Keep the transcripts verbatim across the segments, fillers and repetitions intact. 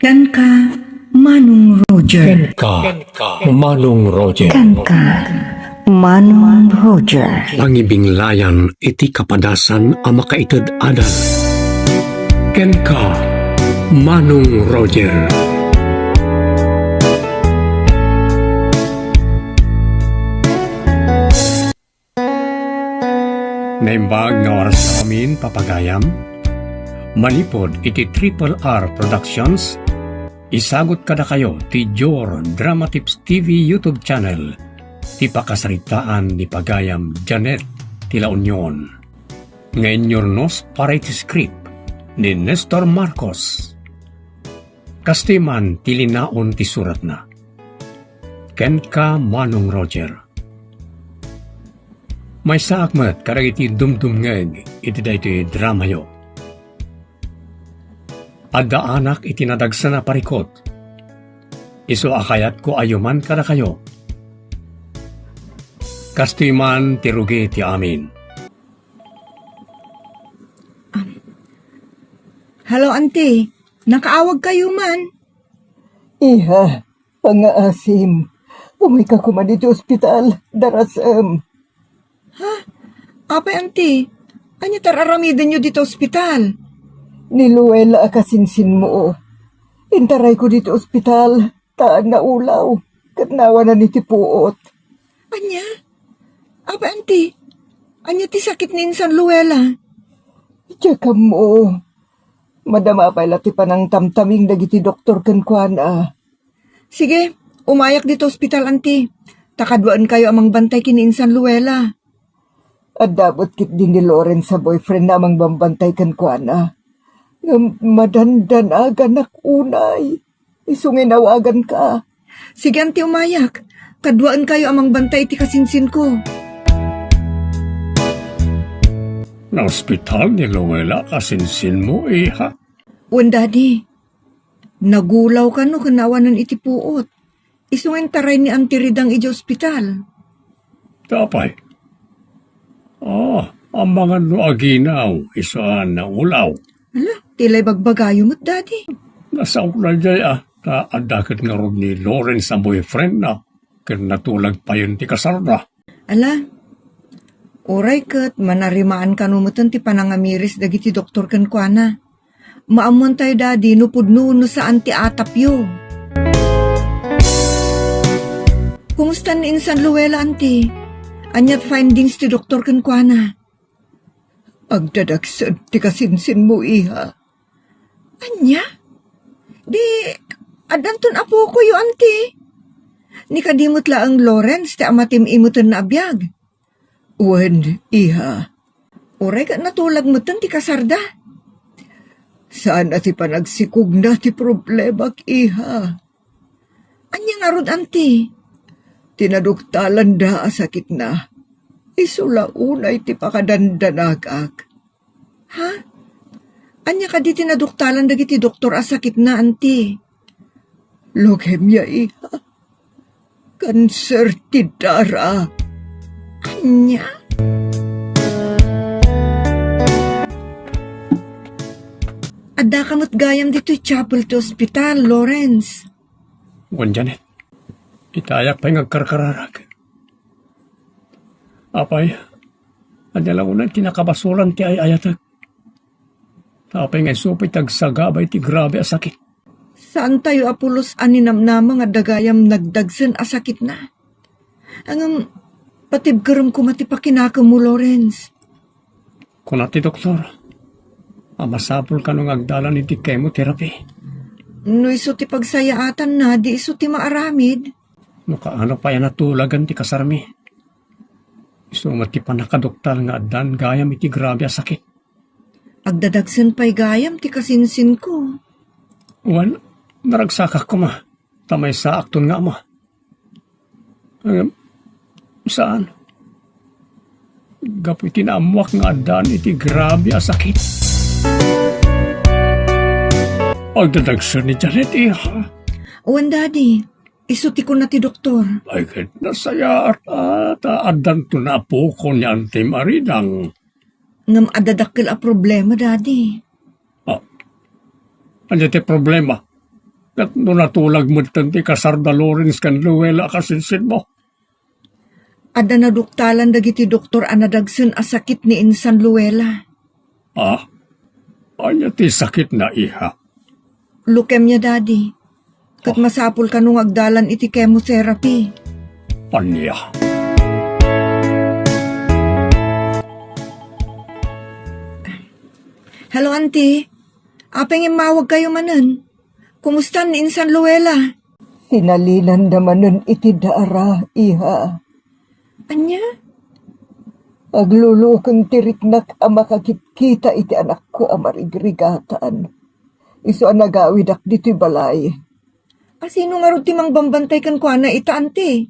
Kenka, Manong Roger. Kenka, Manong Roger. Kenka, Manong Roger. Pangibinglayan iti kapadasan a makaited adal. Kenka, Manong Roger. Naimbag nga oras amin, papagayam. Manipud iti Triple R Productions, isagut kadakayo ti Dior Drama Tips T V YouTube channel ti pakasaritaan ni pagayam Janet ti La Union, nga inyurnos para iti script ni Nestor Marcos. Kastoy man ti linaon ti suratna. Kenka, Manong Roger. Maysaak met kadagiti dumdumngeg iti daytoy dramayo. Adda anak iti nadagsen a parikut. Isu a kayatko a yuman kadakayo. Kastoy man ti rugi ti amin. Hello, Auntie. Nakaawagkayo man? Iha, pangngaasim. Umayka koma ditoy ospital, darasem. Ha? Apay, Auntie? Ania ti ar-aramidenyo ditoy ospital? Ni Luella a kasinsinmo. Intarayko ditoy ospital, ta naulaw, ket naawanan iti puot. Ania? Apay, Auntie? Ania ti sakit ni insan Luella? Diak ammo. Madama pay la ti panangtamtaming dagiti doktor kenkuana. Sige, umayak ditoy ospital, Auntie. Ta kaduaenkayo a mangbantay ken ni insan Luella. Adda met ketdi ni Lawrence a boyfriendna a mangbantay kenkuana. Ngem madandanaganak unay. Isu nga inawaganka. Sige, Auntie, umayak. Kaduaenkayo a mangbantay iti kasinsinko. Naospital ni Luella a kasinsinmo, iha? Wen, Daddy. Nagulaw kano ken naawanan iti puot. Isu nga intaray ni Auntie Ridang idiay ospital. Apay? Ah, amangan no aginaw, isu a naulaw. Ala, ti la ibagbagayo met, Daddy. Nasaona diay a, ta adda ket ngarud ni Lawrence a boyfriendna, ken natulag payen ti kasarda. Ala, uray ket manarimaan kano meten ti panangamiris dagiti doktor kenkuana. Maammoantayo, Daddy, no pudno wenno saan ti atapyo. Kumusta ni insan Luella, Auntie? Ania ti findings ti doktor kenkuana? Agdadagsen ti kasinsinmo, iha. Ania? Di, addanton apokoyo, Auntie. Ni kadi met laeng Lawrence ti ama ti im-imetenna a biag. Wen, iha. Uray ket natulag meten ti kasarda. Saan a ti panagsikogna ti problemak, iha. Ania ngarud, Auntie? Ti naduktalanda a sakitna. Isu la unay ti pakadandanagak. Ha? Ania kadi ti naduktalan dagiti doktor a sakitna, Auntie? Leukemia, iha. Kanser ti dara. Ania? Addaka met gayam ditoy chapel ti ospital, Lawrence. Wen, Janet, itayak pay nga agkarkararag. Apay, ania la unay ti nakabasolan ti ay-ayatek? Apay nga isu pay ti agsagaba iti grabe a sakit? Saantayo a pulos a ninamnama nga adda gayam nagdagsen a sakitna. Ngem, patibkerem koma ti pakinakemmo, Lawrence. Kuna ti doktor a masapul kano nga agdalan iti chemotherapy. No isu ti pagsayaatanna, di isu ti maaramid. No kaano pay a natulagan ti kasarmi, isu met ti pannakaduktal nga addan gayam iti grabe a sakit. Agdadagsen pay gayam ti kasinsinko. Wen, naragsakak koma, ta maysaakton nga ama. Ngem, saan. Gapu iti naammoak nga addan iti grabe a sakit. Agdadagsen ni Janet, iha. Wen, Daddy. Isu ti kuna ti doktor. Ay, ket nasayaat, ah, ta addanto nga apokon ni Auntie Maridang. Ngem adda dakkel a problema, Daddy. Ah, ania ti problema? Ket no natulag metten ti kasar da Lawrence ken Luella a kasinsinmo? Adda naduktalan dagiti doktor a nadagsen a sakit ni insan Luella. Ah? Ania ti sakitna, iha? Leukemia, Daddy. Ket masapul kano nga agdalan iti chemotherapy. Ania? Hello, Auntie. Apay nga immawagkayo manen? Kumusta ni insan Luella? Sinalinanda manen iti dara, iha. Ania? Agluluken ti riknak a makakitkita iti anakko a marigrigatan. Isu a nagawidak ditoy balay. A, sino ngarud ti mangbambantay kenkuana ita, Auntie?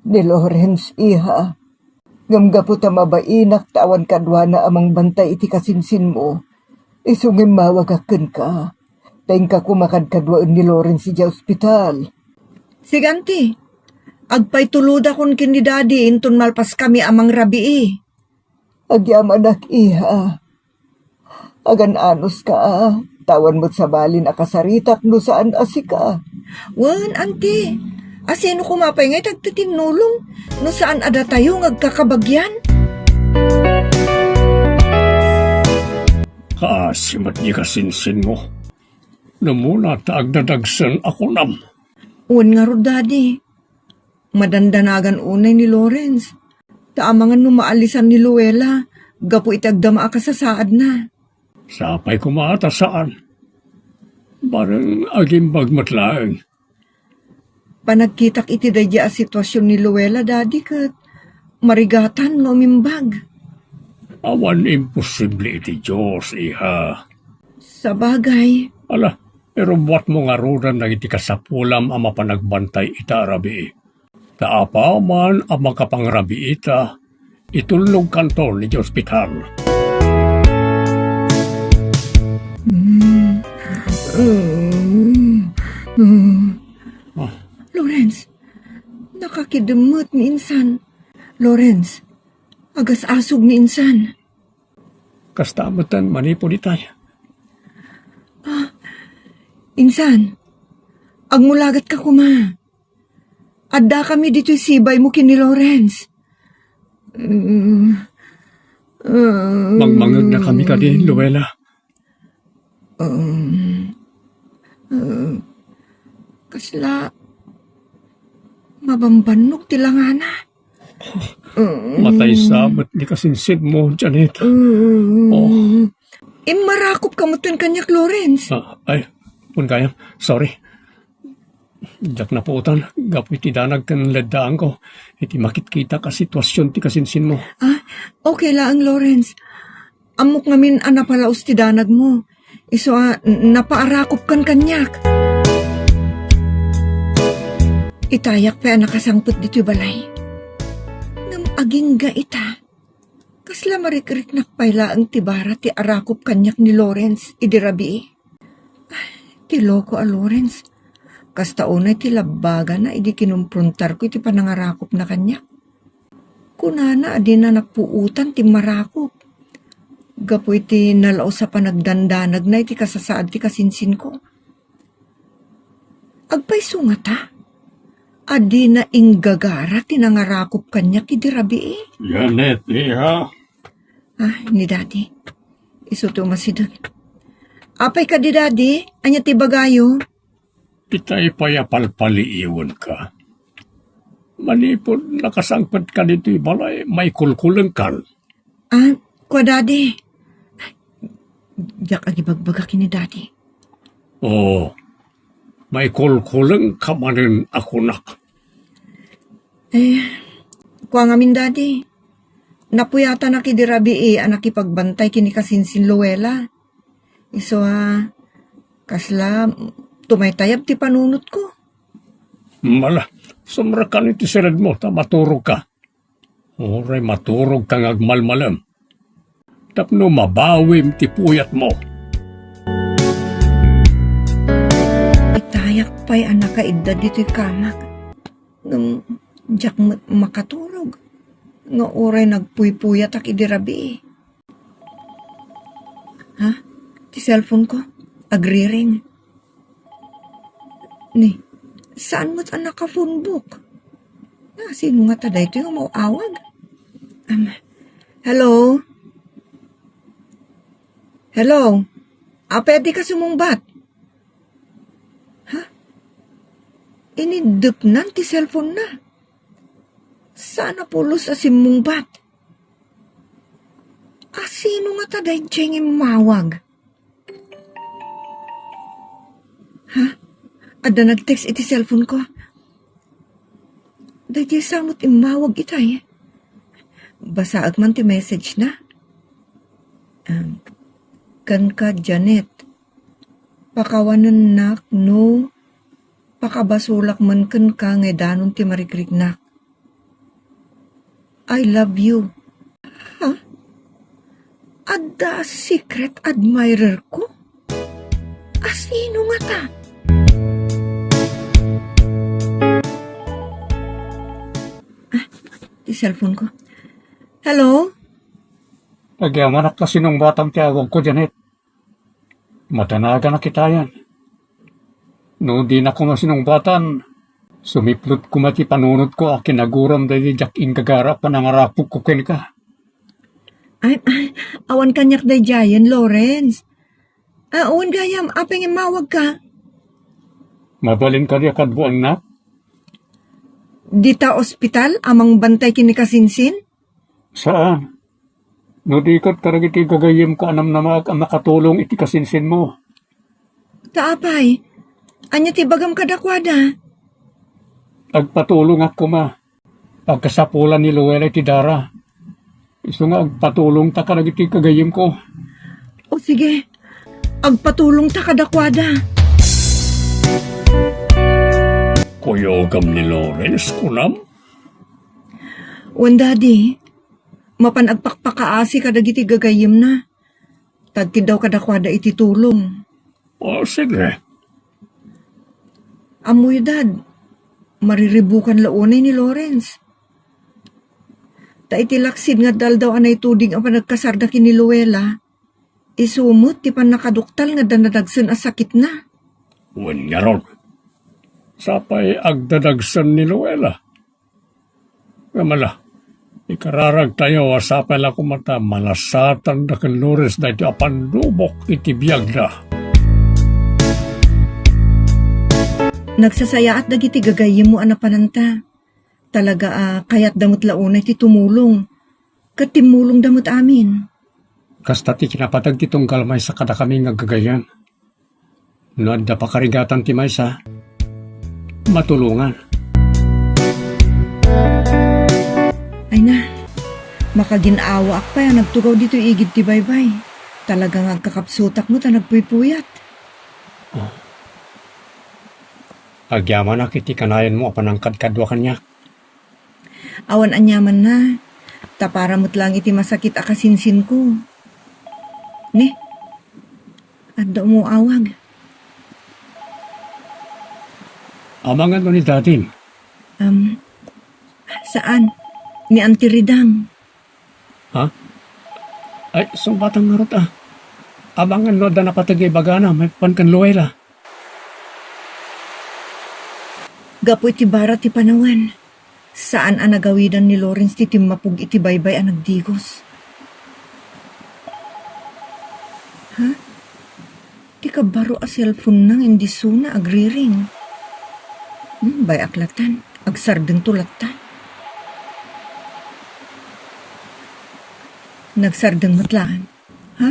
Ni Lawrence, iha. Ngem gapu ta mabainak ta awan kaduana a mangbantay iti kasinsinmo, isu nga immawagak kenka. Ta inka koma kadkaduaen ni Lawrence idiay ospital. Sige, Auntie. Agpaytulodakon ken ni Daddy inton malpaskami a mangrabii. Agyamanak, iha. Agan-anuska, ta awan met sabalin a kasaritak no saan a sika. Wen, Auntie. A, sino koma pay nga iti agtitinnulong no saan a datayo nga agkakabagian? Kaasi met ni kasinsinmo. Namuna ta agdadagsen a kunam. Wen ngarud, Daddy. Madandanagan unay ni Lawrence. Ta amangan no maalisan ni Luella gapu iti agdama a kasasaadna. Sapay koma ta saan. Bareng agimbag met laeng. Panagkitak iti daydiay a sitwasyon ni Luella, Daddy, ket marigatan nga umimbag. Awan imposible iti Dios, iha. Sabagay. Ala, irubbuatmo ngaruden dagiti kasapulam a mapanagbantay ita a rabii. Ta apaman a makapangrabiita, itulnogkanto idiay ospital. Mm. Mm. Mm. Ah. Lawrence, nakakidemmet ni insan. Lawrence, agas-asog ni insan. Kasta metten manipud itay. Ah, insan, agmulagatka koma. Addakami ditoy sibaymo ken ni Lawrence. Mm. Mm. Mangmangngegna kami kadi, Luella. Um, um, kasla mabambannog ti langana. Um, matay sa met ni kasinsinmo, Janet. Um, oh. Immarakop ka met kaniak, Lawrence. Ah, ay, pun kayam. Sorry. Diak napuotan, gapu iti danag ken leddaanko, iti makitkitak a sitwasyon ti kasinsinmo. Ah, okay laeng, Lawrence. Ammok ngamin a napalaos ti danagmo. Isu a, n-, napaarakopkan kaniak. Itayak pay a nakasangpet ditoy balay. Ngem agingga ita. Kasla marikriknak pay laeng ti bara ti arakop kaniak ni Lawrence idi rabii. Ay, ti loko a Lawrence. Kasta unay ti labbagana idi kinumprontarko iti panangarakopna kaniak. Kunana a dina napuotan ti immarakop. Gapu iti nalaus a panagdandanagna iti kasasaad ti kasinsinko. Agpayso ngata a dina inggagara ti nangarakop kaniak idi rabii? Janet, iha. Ah, ni Daddy. Isu ti umasideg. Apay kadi, Daddy? Ania ti ibagayo? Itay pay a palpaliiwenka. Manipud nakasangpetka ditoy balay, maikulkulengkan. Ah, kua, Daddy. Diak agibagbaga ken ni Daddy. Oo. Maikulkulengka manen a kunak. Eh, kua ngamin, Daddy. Napuyatanak idi rabii a nakipagbantay ken ni kasinsin Luella. Isu a, kasla, tumaytayab ti panunotko. Mala, sumrekan iti siredmo ta maturogka. Uray maturogka nga agmalmalem. Tapno mabawim ti puyatmo. Itayak pay a nakaidda ditoy kamak. Ngem diak met makaturog nga uray nagpuypuyatak idi rabii. Ha? Ti cellphone ko, agriring. Ni, saan met a naka-phone book? Ah, sino ngata daytoy nga maawag? Am, hello? Hello? Apay a dika sumungbat? Ha? Iniddepnan ti cellphone na. Saan a pulos a simmungbat? A sino ngata daydiay nga immawag? Ha? Adda nag-text iti cellphone ko. Daydiay sa met immawag itay. Basaek man ti message na. Um, kenka, Janet. Pakawanennak no pakabasolak man kenka nga idanon ti marigrignak. I love you. Ha? Adda secret admirer ko? A sino ngata? Ah, ti cellphone ko. Hello? Agyamanak ta sinungbatam ti awagko, Janet. Madanaganak itayan. No dina koma sinungbatan, sumiplot koma ti panunotko a kinaguram daydi diak inggagara a panangarapokko kenka. Ay, ay, awan kaniak daydiayen, Lawrence. Ah, wen gayam, apay nga immawagka? Mabalin kadi a kaduaennak? Dita ospital a mangbantay ken ni Kasinsin? Saan. No di ket kadagiti gagayyemko a namnamaak a makatulong iti kasinsinmo. Ta apay, ania ti ibagam kadakuada? Agpatulongak koma. Agkasapulan ni Luella iti dara. Isu nga agpatulongta kadagiti gagayyemko. O sige, agpatulongta kadakuada. Kuyogam ni Lawrence, kunam? Wen, Daddy, mapan agpakpakaasi kadagiti gagayyemna. Tagkiddaw kadakuada iti tulong. O, sige. Ammoyo, Dad, mariribukan la unay ni Lawrence. Ta iti laksid nga adda aldaw a naituding a panagkasarda ken ni Luella, isu met ti pannakaduktal nga adda nadagsen a sakitna. Wen ngarud, sapay agdadagsen ni Luella. Ngem ala, ikararagtayo a sapay la koma ta malasatan da ken Lawrence daytoy a pandubok iti biagda. Nagsasayaat dagiti gagayyemmo a napananta. Talaga a kayatda met la unay ti tumulong. Ket timmulongda met amin. Kasta ti kinapateg ti tunggal maysa kadakami nga gagayyem. No adda pakarigatan ti maysa, matulongan. Ay na, makagin-awaak pay a nagtugaw ditoy igid ti baybay. Talaga nga agkakapsutak met a nagpuypuyat. Oh. Agyamanak iti kanayanmo a panangkadkadua kaniak. Awan aniamanna, ta para met laeng iti masakit a kasinsinko. Ne, adda umawag. Amangan no ni Dadim? Am, saan? Ni Auntie Ridang. Ha? Ay, sungbatang ngarud, ah. Amangan no adda napateg nga ibagana maipapan ken Luella. Gapu iti bara ti panawen, saan a nagawidan ni Lawrence ti timmapog iti baybay a nagdigos. Ha? Ti kabaro a cellphone-na nga indi suna agriring. Hmm, bay-ak latan. Agsardengto latta. Nagsardeng met laeng. Ha?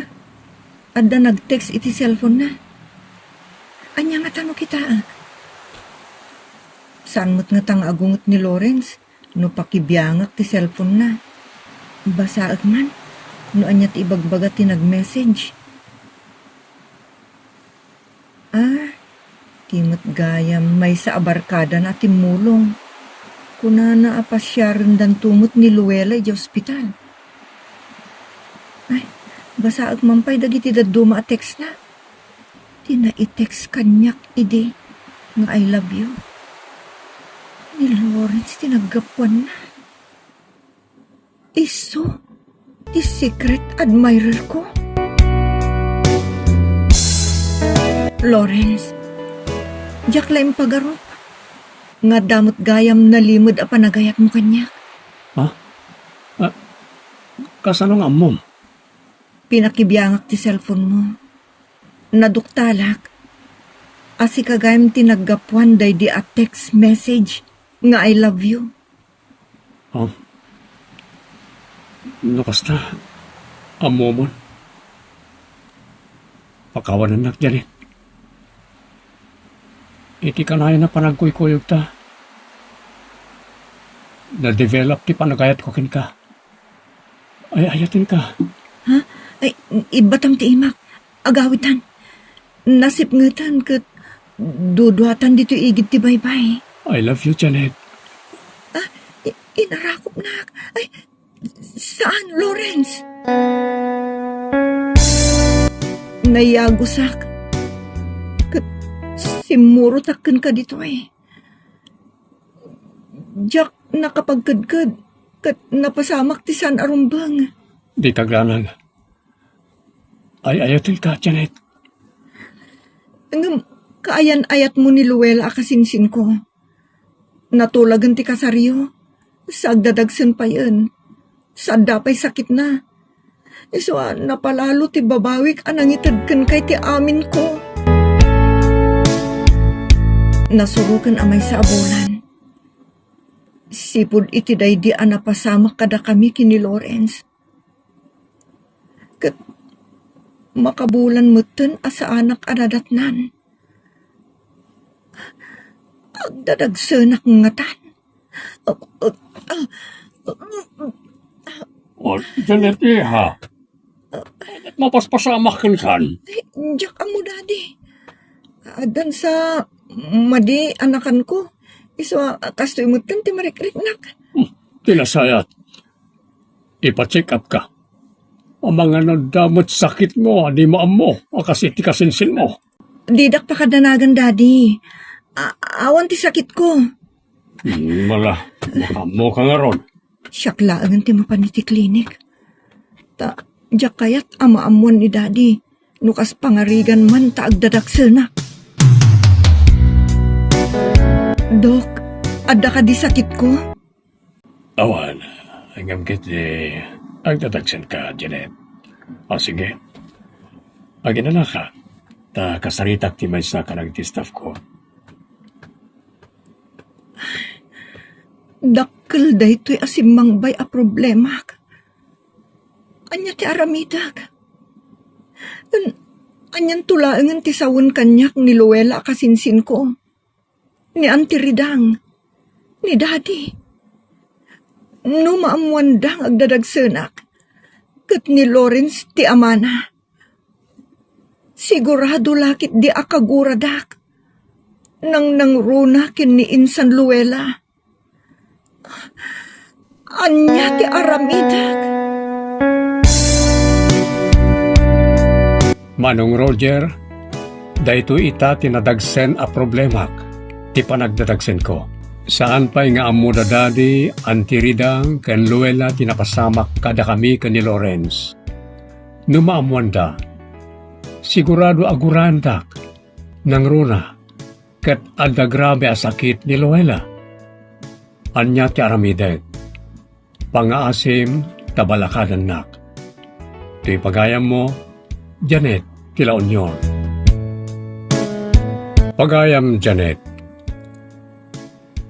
Adda nag-text iti cellphone-na. Ania ngata no kitaek? Saan met ngata nga agunget ni Lawrence no pakibiangak ti cellphone-na? Basaek man no ania ti ibagbaga ti nag-message. Ah, ti met gayam maysa a barkadana a timmulong. Kunana a pasiarendanto met ni Luella idiay ospital. Ay, basaek man pay dagiti dadduma a text-na. Ti nai-text kaniak idi nga I love you. Ni Lawrence ti naggapuanna. Isu ti secret admirer ko. Lawrence, Diak la impagarup. Nga adda met gayam nalimed a panagayatmo kaniak. Ha? Ah, kasano nga ammom? Pinakibiangak ti cellphone mo. Naduktalak. A sika gayam ti naggapuan daydi a text message nga "I love you." Oh. No kasta, ammomon. Pakawanennak, Janet. Iti kanayon a panagkuykuyogta, na-develop ti panagayatko kenka. Ay, ayatenka. Ha? Ay, ibbatam ti imak. Agawitan. Nasipngetan ket duduatan ditoy igid ti baybay. I love you, Janet. Ah, i-, inarakupnak. Ay, saan, Lawrence? Nayagusak. Ket simmurotak kenka ditoy. Diak nakapagkedked, ket napasamak ti saan a rumbeng. Dita agdanag. Ay-ayatenka, Janet. Ngem kaayan-ayatmo ni Luella a kasinsinko. Natulagen ti kasaryo, sa agdadagsen payen, sa adda pay sakitna. Isu a napalalo ti babawik a nangited kenka iti aminko. Nasuroken a maysa a bulan. Sipud iti daydi a napasamak kadakami ken ni Lawrence. Ket makabulan metten a saanak a nadatnan. Agdadagsenak ngatan. Oh, Janet, iha. Mapaspasamak kenkan. Ay, diak ammo, Daddy. Addan sa madi a nakanko. Isu a kastoy metten ti marikriknak. Hmm, ti nasayat. Ipa-check up ka. Amangan adda met sakitmo a di maammo a kas iti kasinsinmo. Didak pakadanagan, Daddy. A-, awan ti sakitko. Hmm, mala, makaammoka ngarud. Siak laengen ti mapan iti klinik. Ta, diak kayat a maammoan ni Daddy no kas pangarigan man ta agdadagsenak. Dok, adda kadi sakitko? Awan, ngem ket, eh, agdadagsenka, Janet. Ah, sige. Aginanaka, ta kasaritak ti maysa kadagiti staff ko. Dakkel daytoy a simmangbay a problemak. Ania ti aramidek? An-, anianto laengen ti sawen kaniak ni Luella a kasinsinko? Ni Auntie Ridang, ni Daddy. No maammoanda nga agdadagsenak, ket ni Lawrence ti amana, sigurado la ketdi a kaguradak. Nangnangruna ken ni insan Luella. Ania ti aramidek? Manong Roger, daytoy ita ti nadagsen a problemak, ti panagdadagsenko. Saan pay nga ammo da Daddy, Auntie Ridang, ken Luella ti napasamak kadakami ken ni Lawrence. No maammoanda, sigurado a guraendak, nangruna, ket adda grabe a sakit ni Luella. Ania ti aramidek? Pangaasim ta balakadannak. Toy pagayammo, Janet ti La Union. Pagayam Janet,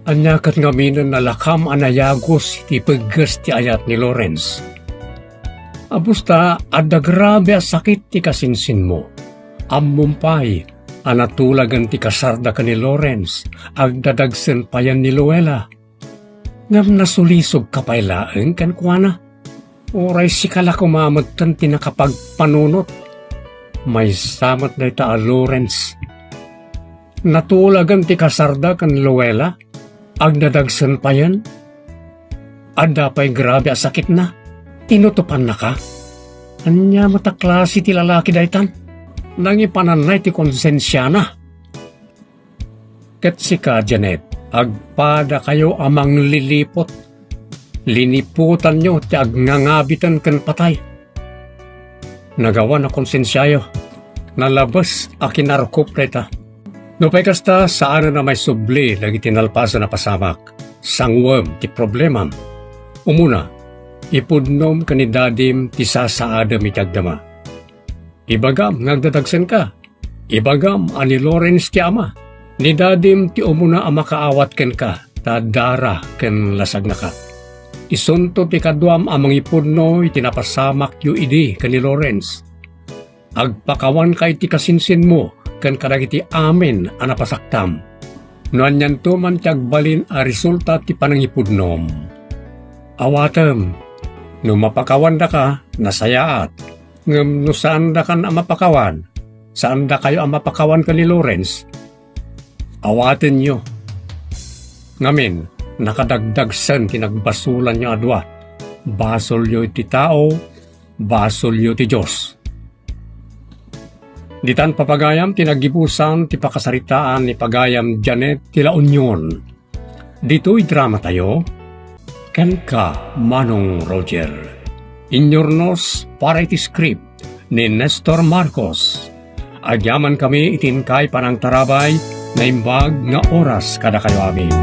ania ket ngaminen a lakam a nayagus ti pegges ti ayat ni Lawrence? Abusta, adda grabe a sakit ti kasinsinmo. Ammom pay a natulagen ti kasarda ken ni Lawrence, agdadagsen payen ni Luella. Ngem nasulisogka pay laeng kenkuana. Uray sika la koma metten ti nakapagpanunot. Maysa met dayta a Lawrence. Natulagen ti kasarda ken Luella, agdadagsen payen. Adda pay grabe a sakitna. Inutopannaka? Ania met a klase ti lalaki daytan? Nangipananna iti konsensiana. Ket sika, Janet, agpadakayo a mangliliput. Liniputanyo ti agnangabiten ken patay. Nagawan a konsensiayo. Nalabes a kinarkop dayta. No pay kasta, saanen a maisubli dagiti nalpasen a pasamak. Sanguem ti problemam. Umuna, ipudnom ken ni dadim ti sasaadem iti agdama. Ibagam nga agdadagsenka. Ibagam a ni Lawrence ti ama. Ni dadim ti umuna a makaawat kenka, ta dara ken lasagnaka. Isunto ti kaduam a mangipudno iti napasamakyo idi ken ni Lawrence. Agpakawanka iti kasinsinmo ken kadagiti amin a napasaktam. No anianto man ti agbalin a resulta ti panangipudnom, awatem. No mapakawandaka, nasayaat. Ngem no saandakan a mapakawan, saandakayo a mapakawan ken ni Lawrence, awatenyo. Ngamin, nakadagdagsen ti nagbasolanyo a dua. Basolyo iti tao, basolyo ti Dios. Ditan, papagayam, ti naggibusan ti pakasaritaan ni pagayam Janet ti La Union. Ditoy dramatayo, kenka, Manong Roger. Inyurnos para iti script ni Nestor Marcos. Agyamankami iti inkay panangtarabay, naimbag nga oras kadakayo amin.